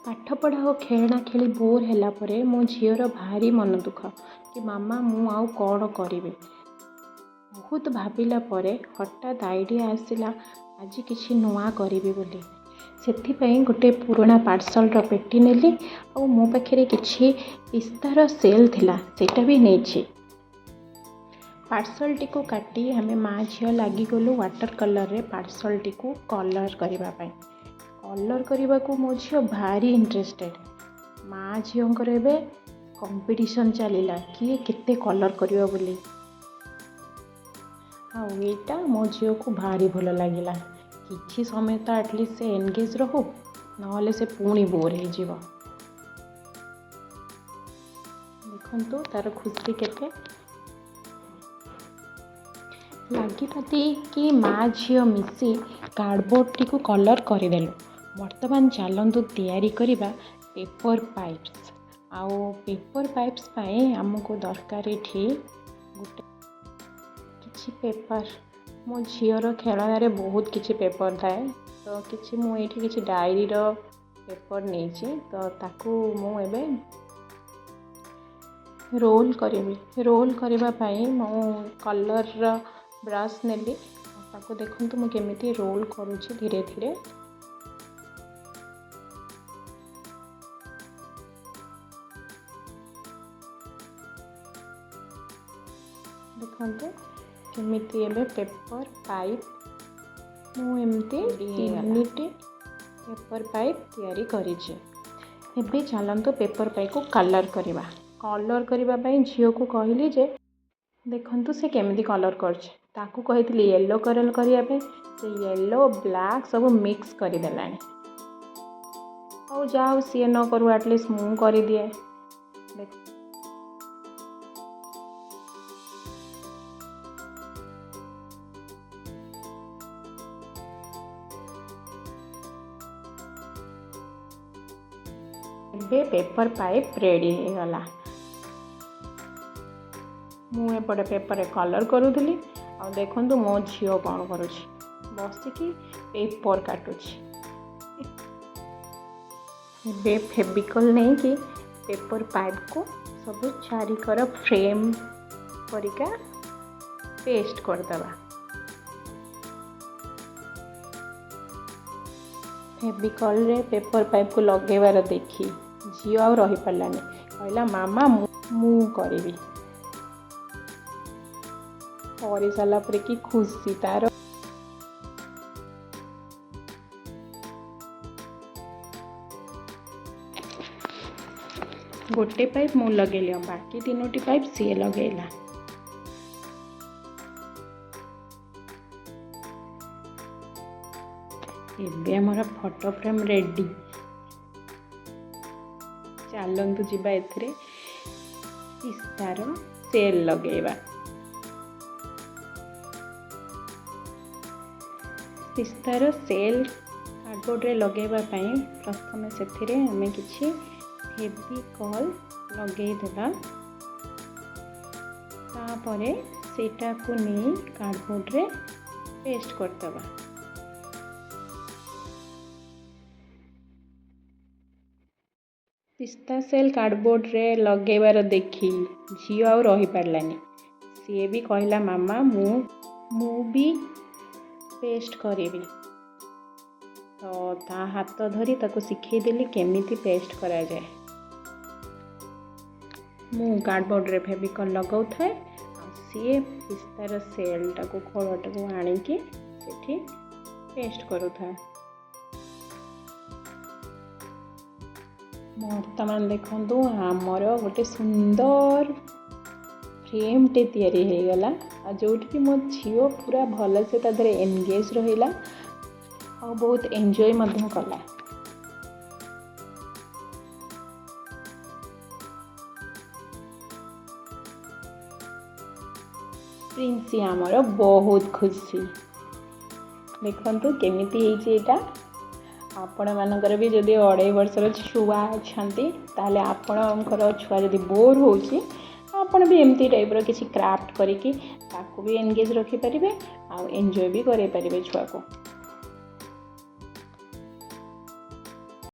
ପାଠପଢ଼ା ଓ ଖେଳଣା ଖେଳି ବୋର୍ ହେଲା ପରେ ମୋ ଝିଅର ଭାରି ମନ ଦୁଃଖ କି ମାମା, ମୁଁ ଆଉ କ'ଣ କରିବି? ବହୁତ ଭାବିଲା ପରେ ହଠାତ୍ ଆଇଡ଼ିଆ ଆସିଲା, ଆଜି କିଛି ନୂଆ କରିବି ବୋଲି। ସେଥିପାଇଁ ଗୋଟେ ପୁରୁଣା ପାର୍ସଲର ପେଟି ନେଲି ଆଉ ମୋ ପାଖରେ କିଛି ପିସ୍ତାର ସେଲ୍ ଥିଲା, ସେଇଟା ବି ନେଇଛି। ପାର୍ସଲଟିକୁ କାଟି ଆମେ ମା ଝିଅ ଲାଗିଗଲୁ ୱାଟର୍ କଲର୍ରେ ପାର୍ସଲଟିକୁ କଲର୍ କରିବା ପାଇଁ। କଲର୍ କରିବାକୁ ମୋ ଝିଅ ଭାରି ଇଣ୍ଟରେଷ୍ଟେଡ଼୍। ମା ଝିଅଙ୍କର ଏବେ କମ୍ପିଟିସନ୍ ଚାଲିଲା, କିଏ କେତେ କଲର୍ କରିବ ବୋଲି। ଆଉ ଏଇଟା ମୋ ଝିଅକୁ ଭାରି ଭଲ ଲାଗିଲା। କିଛି ସମୟ ତ ଆଟଲିଷ୍ଟ ସେ ଏନଗେଜ୍ ରହୁ, ନହେଲେ ସେ ପୁଣି ବୋର୍ ହେଇଯିବ। ଦେଖନ୍ତୁ ତାର ଖୁସି କେତେ। ଲାଗିପାତିକି ମା ଝିଅ ମିଶି କାର୍ଡ଼ବୋର୍ଡ଼ଟିକୁ କଲର୍ କରିଦେଲୁ। ବର୍ତ୍ତମାନ ଚାଲନ୍ତୁ ତିଆରି କରିବା ପେପର୍ ପାଇପ୍ସ। ଆଉ ପେପର୍ ପାଇପ୍ସ ପାଇଁ ଆମକୁ ଦରକାର ଏଠି ଗୋଟେ କିଛି ପେପର୍। ମୋ ଝିଅର ଖେଳନାରେ ବହୁତ କିଛି ପେପର୍ ଥାଏ, ତ କିଛି ମୁଁ ଏଇଠି କିଛି ଡାଏରୀର ପେପର୍ ନେଇଛି। ତ ତାକୁ ମୁଁ ଏବେ ରୋଲ୍ କରିବି। ରୋଲ୍ କରିବା ପାଇଁ ମୁଁ କଲର୍ର ବ୍ରସ୍ ନେଲି। ତାକୁ ଦେଖନ୍ତୁ, ମୁଁ କେମିତି ରୋଲ୍ କରୁଛି ଧୀରେ ଧୀରେ। ଦେଖନ୍ତୁ କେମିତି ଏବେ ପେପର୍ ପାଇପ୍ ମୁଁ ଏମିତି ତିନିଟି ପେପର୍ ପାଇପ୍ ତିଆରି କରିଛି। ଏବେ ଚାଲନ୍ତୁ ପେପର୍ ପାଇପ୍କୁ କଲର୍ କରିବା। କଲର୍ କରିବା ପାଇଁ ଝିଅକୁ କହିଲି ଯେ, ଦେଖନ୍ତୁ ସେ କେମିତି କଲର୍ କରୁଛି। ତାକୁ କହିଥିଲି ୟେଲୋ କଲର୍ କରିବା ପାଇଁ, ସେ ୟେଲୋ, ବ୍ଲାକ୍ ସବୁ ମିକ୍ସ କରିଦେଲାଣି। ହଉ, ଯାହା ହଉ, ସିଏ ନ କରୁ, ଆଟଲିଷ୍ଟ ମୁଁ କରିଦିଏ। ଦେଖ, ଏବେ ପେପର୍ ପାଇପ୍ ରେଡ଼ି ହେଇଗଲା। ମୁଁ ଏପଟେ ପେପରରେ କଲର୍ କରୁଥିଲି ଆଉ ଦେଖନ୍ତୁ ମୋ ଝିଅ କ'ଣ କରୁଛି, ବସିକି ପେପର୍ କାଟୁଛି। ଏବେ ଫେବିକଲ୍ ନେଇକି ପେପର୍ ପାଇପ୍କୁ ସବୁ ଚାରିକର ଫ୍ରେମ୍ ପରିକା ପେଷ୍ଟ କରିଦେବା। ଫେବିକଲ୍ରେ ପେପର୍ ପାଇପ୍କୁ ଲଗାଇବାର ଦେଖି ଝିଅ ଆଉ ରହିପାରିଲାନି। କହିଲା, ମାମା, ମୁଁ କରିବି। କରିସାରିଲା ପରେ କି ଖୁସି ତାର! ଗୋଟେ ପାଇପ୍ ମୁଁ ଲଗେଇଲି ଆଉ ବାକି ତିନୋଟି ପାଇପ୍ ସିଏ ଲଗେଇଲା। ଏବେ ଆମର ଫଟୋ ଫ୍ରେମ୍ ରେଡ଼ି। ଚାଲନ୍ତୁ ଯିବା, ଏଥିରେ ପିସ୍ତାର ସେଲ୍ ଲଗେଇବା। ପିସ୍ତାର ସେଲ୍ କାର୍ଡ଼ବୋର୍ଡ଼ରେ ଲଗାଇବା ପାଇଁ ପ୍ରଥମେ ସେଥିରେ ଆମେ କିଛି ଫେବିକଲ୍ ଲଗେଇଦେବା। ତାପରେ ସେଇଟାକୁ ନେଇ କାର୍ଡ଼ବୋର୍ଡ଼ରେ ପେଷ୍ଟ କରିଦେବା। ପିସ୍ତା ସେଲ୍ କାର୍ଡ଼ବୋର୍ଡ଼ରେ ଲଗେଇବାର ଦେଖି ଝିଅ ଆଉ ରହିପାରିଲାନି। ସିଏ ବି କହିଲା, ମାମା, ମୁଁ ବି ପେଷ୍ଟ କରିବି। ତ ତା ହାତ ଧରି ତାକୁ ଶିଖେଇଦେଲି କେମିତି ପେଷ୍ଟ କରାଯାଏ। ମୁଁ କାର୍ଡ଼ବୋର୍ଡ଼ରେ ଫେବିକଲ୍ ଲଗାଉଥାଏ ଆଉ ସିଏ ପିସ୍ତାର ସେଲ୍ଟାକୁ, ଖୋଳଟାକୁ ଆଣିକି ସେଠି ପେଷ୍ଟ କରୁଥାଏ। ବର୍ତ୍ତମାନ ଦେଖନ୍ତୁ, ଆମର ଗୋଟେ ସୁନ୍ଦର ଫ୍ରେମ୍ଟେ ତିଆରି ହେଇଗଲା ଆଉ ଯେଉଁଠିକି ମୋ ଝିଅ ପୁରା ଭଲସେ ତା ଦେହରେ ଏନଗେଜ୍ ରହିଲା ଆଉ ବହୁତ ଏନ୍ଜୟ ମଧ୍ୟ କଲା। ପ୍ରିନ୍ସି ଆମର ବହୁତ ଖୁସି। ଦେଖନ୍ତୁ କେମିତି ହେଇଛି ଏଇଟା। ଆପଣମାନଙ୍କର ବି ଯଦି 2.5 ବର୍ଷର ଛୁଆ ଅଛନ୍ତି, ତାହେଲେ ଆପଣଙ୍କର ଛୁଆ ଯଦି ବୋର୍ ହେଉଛି, ଆପଣ ବି ଏମିତି ଟାଇପ୍ର କିଛି କ୍ରାଫ୍ଟ କରିକି ତାକୁ ବି ଏନଗେଜ୍ ରଖିପାରିବେ ଆଉ ଏନ୍ଜୟ ବି କରାଇ ପାରିବେ ଛୁଆକୁ।